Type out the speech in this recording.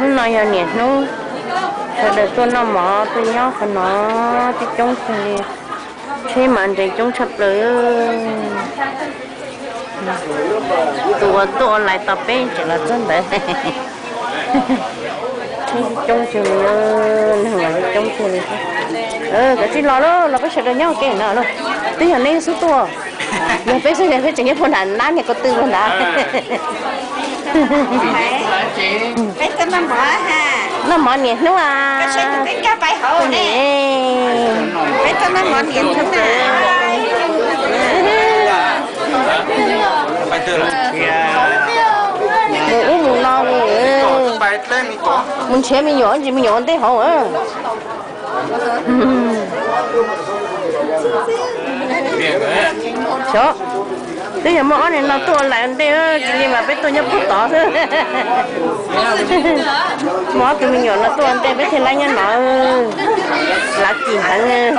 Hnub no yog niaj hnub, sawv daws tuaj noj mov tuaj nyob qhov no, coob coob kawg li. Tsheb mas nres coob tshaj plaws. Tus uas tuaj online tau peb tseem los txog ntawd. Tsheb coob kawg li, neeg los coob kawg li. Koj tsis los lauj, los peb sawv daws nyob ua ke no lauj. Twb yog neb xub tuaj, yog peb xwb peb tseem nyob puag nram nab niag ko tw puag nrad. Noj mov niaj hnub a. Mus ub mus no li, mus nrhiav me nyuam, ntsis me nyuam ua ntej hauv. Xyov, twb yog muaj ob niag no tuaj ua lais ua ntej, tsis li mas peb tuaj nyob puag tod xwb. Muaj ob tug me nyuam no tuaj ua ntej peb thiaj laib nyob no. Lav kis heev.